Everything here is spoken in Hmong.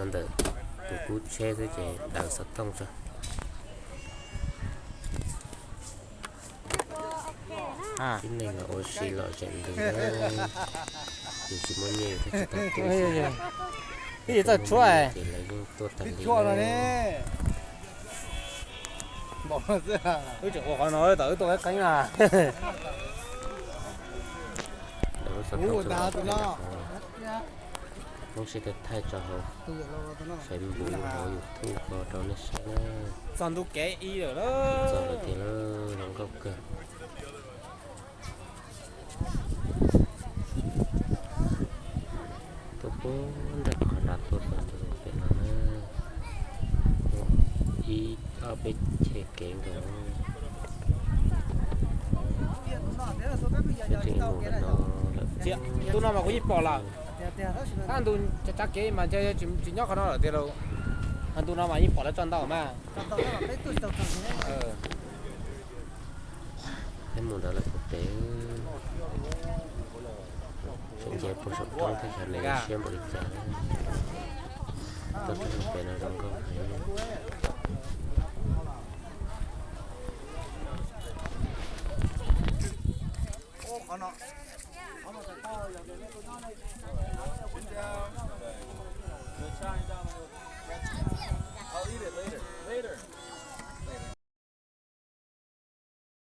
Ntawm tus kub tsheb xwb ces daws xov tooj tso. Tib neeg los ua si lom zem ntws, yus tsis muaj nyiaj yus thiaj tsis tau tuaj. Tib txawj tshuab ces lawv yeej tuaj tag li. Wb tseem ua qhov no tau wb tuaj qeeb qeeb na. Lawv lub xov tooj tso, Hmoob Sib Tw thaij tso hauv Facebook, hauv YouTube ko rau nej saib na. Txog ntu kev ib lawm, txog lawm tiag, zoo nkauj kawg. Tuaj puag nram qhov nrad tuaj txog ntu pem no na, ib ob peb chej kev nkaus. Peb tseem mus ntawm no lawm. Ntu no mas kuv yeej pom lawm. Tab ntu tsav kev mas ntshe tsis nyob qhov no lawm tiag lauj. Ntu no mas yeej pom lawv tso ntau mas. Peb mus ntawd lawm puag pem. Tseem nce puag saum roob thiab xyov nws zoo siab npaum li cas. Tuaj txog pem no zoo nkauj heev.